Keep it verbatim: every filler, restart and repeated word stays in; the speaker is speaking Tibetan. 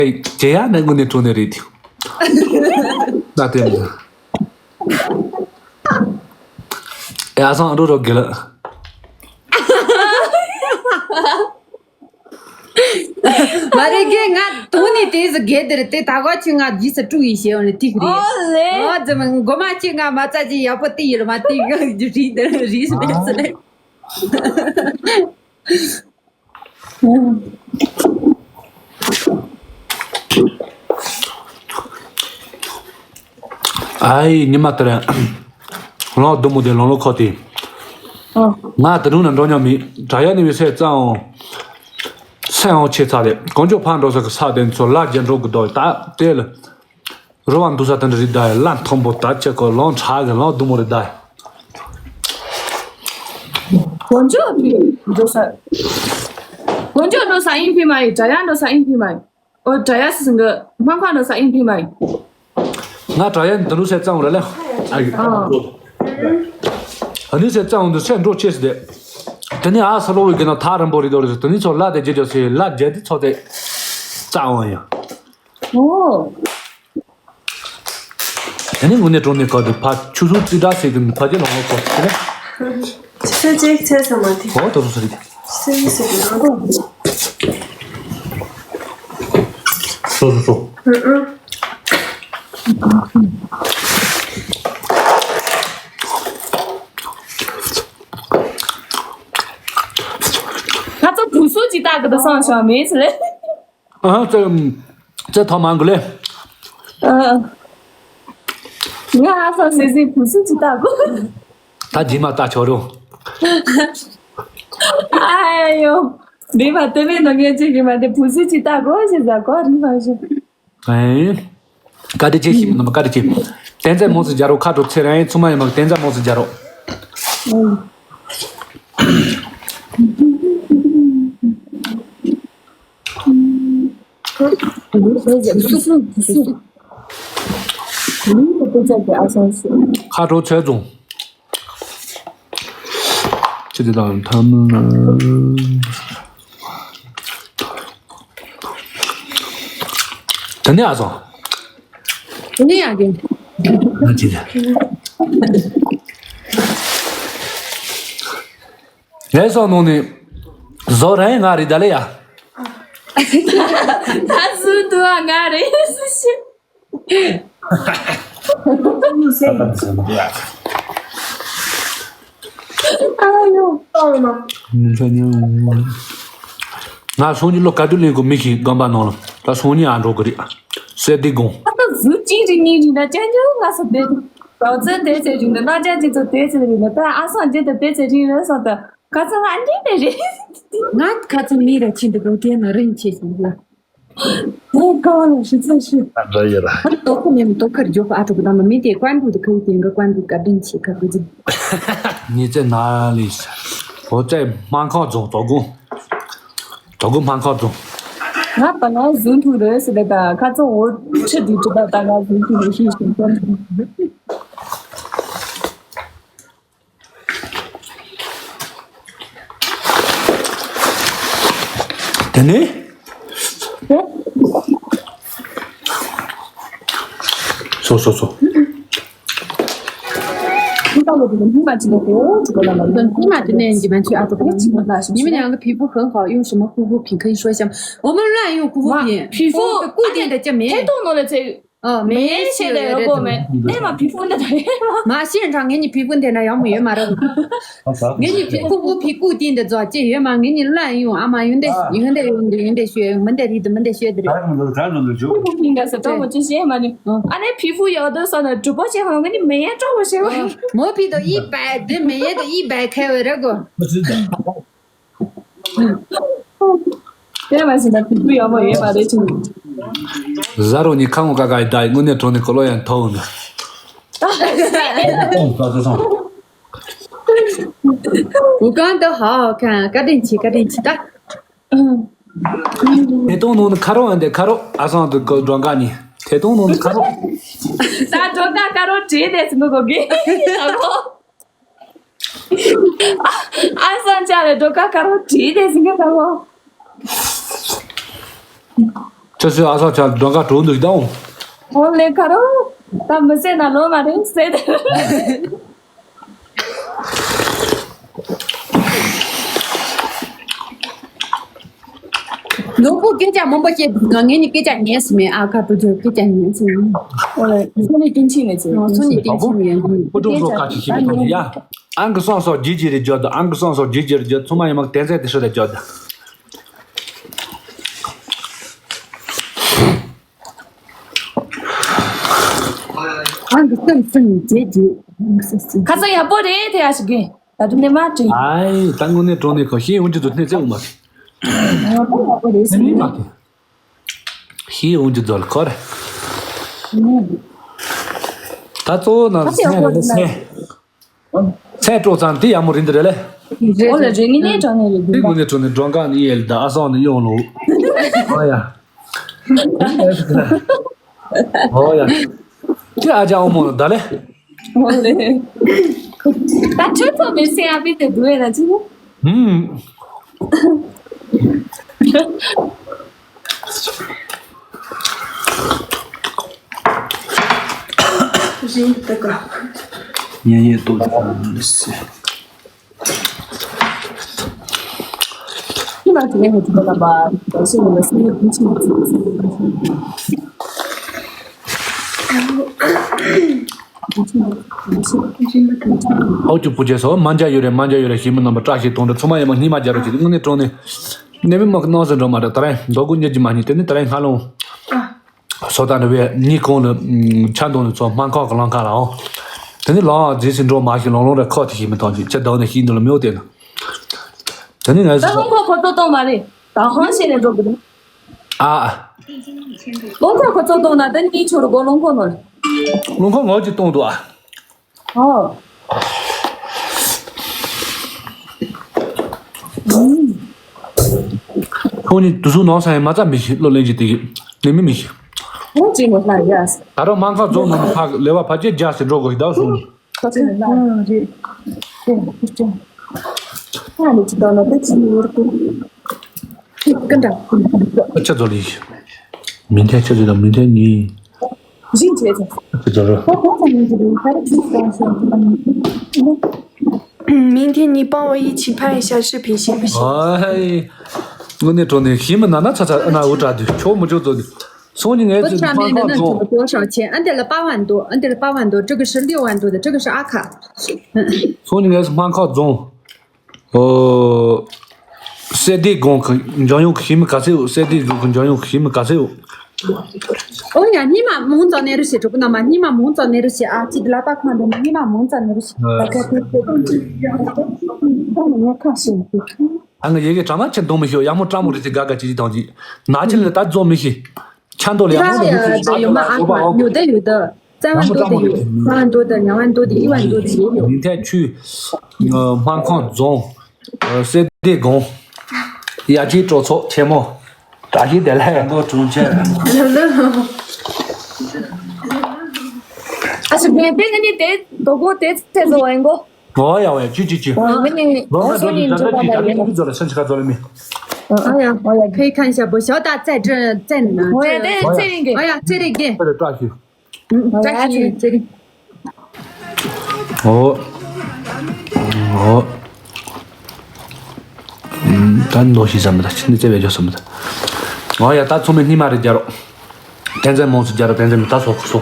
ཨེ། ཇེ་ཡ་ནས་དངོས་གནས་དྲང་གནས་རེད་དེ། ད་དེ་མི་འདུག་ཨེ། ཨ་སང་རོ་རོ་དགེ་ལགས། མ་རེད་གི། ང་དུང་ནས་དེ་ཟི་གེ་དེར་དེ་ད་ག་ཆུ་ང་རྗེས་སུ་དཀྲུག་ཡིས་བྱེད་འོང་ནས་ཐིག་རེད། ཨོ་ལེ། ཨོ་ཙི་མ་མགོ་མ་ཆེ་ང་མ་རྩ་ཅི་ཡག་པོ་དེ་ཡིན་ལ་མ་དེ་ཡོད་རྗེས་དེར་རིས་མེད་ཟི་ལེ། ཨའི་ཉི་མ་དེར་ལོང་དུ་མོ་དེ་ལོང་ལོ་ཁོ་དེ། ང་དེ་རུང་ན་འགྲོ་མྱོང་མི་དྲ་ཡ་ནི་བི་སེ་ཙང་། སེམས་འོང་ཆེ་ཚ་རེད། གང་ཅོག་ཕར་འགྲོ་ས་གི་ས་དེ་ཚོ་ལ་རྒྱ་འགྲོ་གི་འདུག་ད་དེ་ལ། རོ་བ་འདུག་ས་དེ་འདྲ་རེད་ད། ལ་མཐོན་པོ་ད་ཆེ་གོ་ལོང་ཁྲ་གི་ལོང་དུ་མོ་རེད་ད། དཀོན་མཆོག་འགྲོ་ས། དཀོན་མཆོག་འགྲོ་ས་ཨིན་ཕི་མ་ཡིན། དྲ་ཡ་འགྲོ་ས་ཨིན་ཕི་མ་ཡིན། ཨོ་དྲ་ཡ་སི་སིང་གི་སྨན་ཁང་འགྲོ་ས་ཨིན་ཕི་མ་ཡིན། ང་དྲ་ཡ་འདི་འགྲོ་ས་གཙང་བོ་རེད་ལ། ཨ་ཡི། ཨ་འདི་ས་གཙང་བོ་འདི་ས་འགྲོ་ཆེ་སི་དེ། དེ་ནས་ཨ་ས་ལོ་བའི་གི་ན་ཐག་རིང་པོ་རེད་དོ་རེད། དེ་ནས་ཚོ་ལ་དེ་རྒྱལ་རྒྱལ་སི་ལ་རྒྱལ་དེ་ཚོ་དེ་གཙང་བོ་ཡིན། ཨོ། དེ་ནས་དངོས་གནས་དྲང་གནས་ག་དུས་ཕ་ཆུ་ཚོད་རྩི་འདྲ་ཟེར་གི་ཕ་གི་ལོང་བ་གོ་དེ་ནས། ཆུ་ཚོད་གཅིག་ཚོད་ཙམ་མ་དེ། ཨོ་དོ་རུ་སོ་རི། ཆུ་ཚོད་གཅིག་ཚོད་ཙམ་མ། སོ་སོ་སོ། ཨུ་ཨུ། ཁ་ཚ་བུ་སུ་ཅི་ལྟ་གི་དུ་སང་ཞང་མེད་ཟེར་ལེ། ཨ་ཙེ་ཙེ་ཐོག་མང་གི་ལེ། ཨ། ང་ཨ་ས་སེ་སེ་བུ་སུ་ཅི་ལྟ་གོ། ད་རྗེས་མ་ལྟ་ཆོག་རོ། ཨ་ཡོ། འདི་མ་དེ་བས་ནོ་ངས་ཅི་གི་མ་དེ་བུ་སུ་ཅི་ལྟ་གོ་ཞེས་ཟ་གོ་རི་མ་ཞུ། ཨེ། བཀའ་དྲིན་ཆེ་ཞིག་ནམ་བཀའ་དྲིན་ཆེ། བསྟན་འཛིན་མོ་སི་རྒྱ་རོ་ཁ་དྲོ་ཚེ་རིང་ཚུ་མ་ཡིན་མ་བསྟན་འཛིན་མོ་སི་རྒྱ་རོ། ཁ་དྲོ་ཚེ་རྫོང་། ཅི་དེ་དང་ཐམ། དེ་ནས་ཨ་སོང་། དེ་ནས་ཡང་དེ། ང་ཅི་རེད། ངས་སོང་ནང་ནས། བཟོ་རན་ང་རེད་ད་ལེ་ཡ། ད་བཟོ་འདུག་ཨ་ང་རེད་ཟེར་ཤི། ང་སང་ཉིན་ལོ་ག་དུས་ལེན་དགོས་མི་ཞིག་སྒམ་པ་ནང་ལ་ད་སང་ཉིན་ཨ་འགྲོ་གི་རེད། སེ་དེ་དགོངས། ཨ་ད་གཟུགས་གཅིག་རིག་གཉིས་རིག་ན་ཅན་ཅུང་ང་སོ་བདེ། རོགས་ཚོད་དེ་ཚེ་རིག་ན་ན་ཅན་གཅིག་ཚོ་དེ་ཚེ་རིག་ན་ད་ཨ་སང་རྗེ་ད་དེ་ཚེ་རིག་རེད་སོང་ད་ཁ་ཚ་ང་འདི་དེ་རེད། ང་ཁ་ཚ་མི་ར་ཆེན་དུ་དགོས་དེ་ན་རིན་ཆེ་ཞིག་ཡོད། ཨོ་ཀ་ལ་ཤི་ཚ་ཤི། ཨ་འདྲ་ཡོད་ར། ཨ་ཏོ་ཁོ་མེ་མི་ཏོ་ཁར་འཇོག་ཨ་ཏོ་གི་དམ་མི་དེ་ཀོན་པུ་དུ་ཁུ་དེ་འག་ཀོན་པུ་ཀ་དིན་ཆེ་ཁ་ཀུ་ཅི། ཉི་ཚེ་ན་ལི་ཤ། ཧོ་ཙེ་སྨན་ཁང་རྫོང་དོ་དགོང་། དོ་དགོང་སྨན་ཁང་རྫོང་། ང་པ་ན་ཟུན་ཐུ་རེ་སི་ལེ་ད་ཁ་ཚོ་འོ་ཁྲི་དུ་ཅི་ད་ད་ང་ཟུན་ཐུ་རེ་ཤི་ཤི་ཀོན་པུ། དེ་ནས། སོ་སོ་སོ། ཉི་མ་དེ་ནས་ཉི་མ་ཆུ་ཨ་ཏོ་ཉི་མ་ནང་གི་皮肤很好，用什么护肤品可以说一下吗？我们乱用护肤品，皮肤固定的叫美。 ཨོ་མེ་ཤེས་ལེ་རོ་གོ་མེ། ཨེ་མ་皮肤འདི་ད་རེད། མ་ཤེས་རང་ངེད་གཉིས་皮肤འདི་ན་ཡག་མོ་ཡོད་མ་རེད། ངེད་གཉིས皮肤 护肤品固定的做ཅི་ཡོད་མ། ངེད་གཉིས乱用ཨ་མ་ཡོན་ཏན་ཡོན་ཏན་ཡོན་ཏན་ཡོན་ཏན་ཤོད་མི་འདི་རིག་འདི་མི་འདི་ཤོད་འདི་རེད། 护肤品ག་ས་གྲོགས་མོ་ཅི་ཤེས་མ་ནི། ཨ་ནི་皮肤 ཡག་དུ་སོང་ན་གྲུབ་པོ་ཤེས་ཧང་ངེད་གཉིས་མེ་ཡ་གྲོགས་མོ་ཤེས་མ་ནི། 我皮都一百，对美颜都一百开了这个。 དེ་མ་ཟིན་ན་ཕི་ཕུ་ཡག་མོ་ཡོད་མ་རེད་ཅིང་། 咱肉你看我嘎嘎一带，我那种的可乐也透呢。我刚都好好看，嘎顶起，嘎顶起的。嗯。 ཐེ་ཏོང་ནང་ནས་ཁ་རོག་ཨ་འདི་ཁ་རོག་ཨ་སང་དུ་གོ་སྒྲོན་ཀ་ནི་ཐེ་ཏོང་ནང་ནས་ཁ་རོག་ད་སྒྲོན་ཀ་ཁ་རོག་བྲིས་དེ་ཟིན་གོ་གི་ཨ་སང་ཅག་ལས་སྒྲོན་ཀ་ཁ་རོག་བྲིས་དེ་ཟིན་གི་ཁ་རོག་ཁྱོད་ཚོས་ཨ་སང་ཆ་འགྲོ་འགའ་གྲོགས་འདུག་ད་འོང་། ཨོ་ལེ་ཁ་རོ། ད་མི་ཟེར་ན་ལོ་མ་རེད་ཟེར། ནོར་བུ་སྐད་ཆ་མང་པོ་བཤད་འདུག་ང་ངས་ནི་སྐད་ཆ་ཉན་སྲིད་མེད། ཨ་ཁ་ཏུ་ཅོ་སྐད་ཆ་ཉན་སྲིད་མེད། ཨོ་ལེ་སོ་ནི་ཏིན་ཆི་ནི་ཚེ་ཨོ་སོ་ནི་ཏིན་ཆི་ནི་ཡང་ཁུ་ཏོ་ཁ་ཆི་ཤི་མི་ཐོང་ཡ། ཨང་གི་སང་སོགས་ཇི་ཇི་རེ་བརྗོད་དོ། ཨང་གི་སང་སོགས་ཇི་ཇི་རེ་བརྗོད། ཚང་མ་ཡང་མ་གཏན་ཚད་དེ་ཧྲི་རེ་བརྗོད་དོ། ཁ་སང་ཡག་པོ་རེད་དེ་ཡ་ཞིག་གིན། ད་དུང་ནས་མ་དྲིས། ཨའི་ད་དངོས་གནས་དྲང་གནས་ཁོ་ཤེས་ཡོང་གི་འདུག་སྣེ་ཚེ་འོ་མ་རེད། ཡག་པོ་ཡག་པོ་རེད་ཟེར་ནས་མ་གི། ཤེས་ཡོང་གི་འདུག་ཁོ་རེད། ད་གཙོ་བོ་ན་ཁ་སང་ཡག་པོ་རེད་ན། སེ། ཚད་སྤྲོ་ཚང་དེ་ཡག་མོ་རིན་དེ་རེད་ལེ། ཨོ་ལ་རེ་ངི་ནས་དྲང་ནས་རེད་དེ་དགོས་ནས་དྲང་ནས་འགྲོ་འགག་ནི་ཡེལ་ད་ཨ་སང་ནི་ཡོང་ལོ། ཨོ་ཡ། ཨོ་ཡ། ཁྱི་ཨ་ཅག་ཨོ་མོ་ད་ལེ། ཨོ་ལེ། ད་ཁྱོད་ཚོ་མི་སེ་ཨ་བི་དེ་དུ་ཨེ་ན་ཅི་ནོ། ཧུམ། རིང་ཏི་ཀ་ཉན་ཡེ་ཏོ་ཏི་ཀ་ལི་སི། ཨོ་ཅུ་པུ་ཅེ་སོ་མ་འཇའ་ཡོད་རེད། མ་འཇའ་ཡོད་རེད། ཞི་མི་རྣམ་པ་བཀྲ་ཤིས་གདོང་འདྲ་ཚང་མ་ཡོད་མ་སྙིང་མ་རྒྱ་རོ་ཅིག་དངོས་གནས་དྲང་གནས་ནད་མེད་མ་གི་སྣང་ཟིན་འགྲོ་མ་རེད། ད་རེས་མདོ་དགུ་ཉིད་ཀྱི་མ་ཉིད་དེ་ནི་ད་རེས་སྔ་ལོང་། སོ་ད་འདྲ་བའི་གཉིས་གོང་ལ་ཆ་འདོན་ནས་ཚོ་སྨན་ཁང་གི་ལམ་ཁ་ལའོ། དེ་ནི་ལའང་རྗེས་སུ་འགྲོ་མ་ཤེས་ལོང་ལོང་རེ་ཁོ་དེ་ཤེས་མི་ཐོང་ཅིག་ཅི་ལྡང་ནས་ཤེས་འདུག་ལ་མེའོ་དེ་ན། དེ་ནི་ངས་ད་སོ་རླུང་འཁོར་ཁོ་ཚོ་གཏོང་མ་རེད། ད་ཧང་ཤེས་ནས་འགྲོ་གི་རེད། ཨ། རླུང་འཁོར་ཁོ་ཚོ་གཏོང་ན་དེ་ནི་ཁྱོད་རུ་གོ་རླུང་འཁོར་ནོར། རླུང་འཁོར་ངོ་ཅིག་གཏོང་འདུག་ཨ། ཨོ། ཁོང་ནི་དུ་སུ་ནང་ས་ཡི་མ་རྩ་མི་ཤེས། བློ་ལེན་གྱི་དེ་གི་ནི་མི་མི་ཤེས། ཁོང་ཅི་མོ་ལ་ཡ། ད་རུང་སྨན་ཁང་རྫོང་ནང་ཕ་ལེ་བ་ཕ་ཅེ་རྒྱ་སེ་འགྲོ་དགོས་ཤིག་ད་སོང་། ཁ་ཚན་ན་རེད། ཁོང་ཁུར་ཅང་། ཁ་ནི་ཅི་ད་ན་ད་ཅི་ཡོར་ཏུ། ཁྱི་ཀ་འདྲ། ཨ་ཅག་རྫོགས་ལི། མིན་ཐེ་ཅི་ཟེར་དང་མིན་ཐེ་ཉི། 明天你帮我一起拍一下视频，行不行？ ཨའི། དངོས་གནས་དྲང་གནས་ཤི་མི་ན་ན་ཚ་ཚ་ཨ་ན་འུ་དྲག་དུས་ཆོག་མི་ཆོག་ཚོ་དུས། སང་ཉིན་ངས་ཚོ་སྨན་ཁང་རྫོང་། 多少钱？俺这了八万多，俺这了八万多，这个是六万多的，这个是阿卡。 སང་ཉིན་ངས་ཚོ་སྨན་ཁང་རྫོང་། ཨོ། སེ་དེ་གོང་གི་འཇང་ཡོང་གི་ཤི་མི་ག་ཚད་ཡོད། སེ་དེ་གོང་གི་འཇང་ཡོང་གི་ཤི་མི་ག་ཚད་ཡོད། ཨོ་ཡ་སྙིང་མ་མང་ཙམ་ནས་རུ་ཞེས་གྲོགས་པོ་རྣམས་སྙིང་མ་མང་ཙམ་ནས་རུ་ཞེས་ཨ་ཅི་ལ་པ་ཁང་དུ་སྙིང་མ་མང་ཙམ་ནས་རུ་ཞེས་ཨ། ད་ག་དེ་ཚོ་ངས་ཁ་ཞིག་འདུག་ཨ་ང་ཡི་གེ་གྲ་མ་ཆེ་འདོང་མི་ཤོག་ཡག་མོ་ཀྲ་མོ་རེ་ཚེ་དགའ་དགའ་ཅི་ཅི་དང་ཅི་ན་ཆེ་ལ་ད་རྫོགས་མི་ཤེས། ཆ་འདོགས་ལ་ཡག་མོ་རེ་ཚེ་ཡོད་མ་ཨ་ཁ་ཉོ་དེ་ཡོད་ད། རྩ་བ་འདོད་དེ་ཡོད། རྩ་བ་འདོད་དེ་ཉ་བ་འདོད་དེ་ཨི་བ་འདོད་དེ་ཡོད། མིན་ཐེ་ཆུ། སྨན་ཁང་རྫོང་། སེ་དེ་གོང་། ཡ་ཅི་སྤྲོ་ཚོགས་ཆེན་མོ། བཀྲ་ཤིས་བདེ་ལེགས། མདོ་གྲོང་ཁྱེར། ཨ་ཞིག་མེད་པས་ངས་ནི་དེ་དོ་གོ་དེ་ཚེ་བཟོ་བ་ཡིན་གོ། ཨོ་ཡ་ཨོ་ཡ་ཅི་ཅི་ཅི། ཨོ་ངས་ནི་ཨོ་སོ་ཡིན་འགྲོ་པ་ད་ཡིན། ཨོ་ཡ་ཨོ་ཡ། 可以看一下不？小大在这，在哪？ ཨོ་ཡ་དེ་ཚེ་ཡིན་གི། 哎呀，这里给。 ཨོ་ཡ་ཚེ་རིང་གི། བཀྲ་ཤིས། 嗯， ད་ཅི་ཅི་ཅི། 哦，哦，嗯，ད་ནོ་ཤི་ས་མི་ད་ཕྱི་ནི་རྩེ་བའི་ཇོ་ས་མི་ད། ཨོ་ཡ་ད་ཚོ་མི་སྙིང་མ་རེ་རྒྱ་རོ། བསྟན་འཛིན་མོ་སུ་རྒྱ་རོ་བསྟན་འཛིན་མི་ད་སོ་ཁུ་སོ།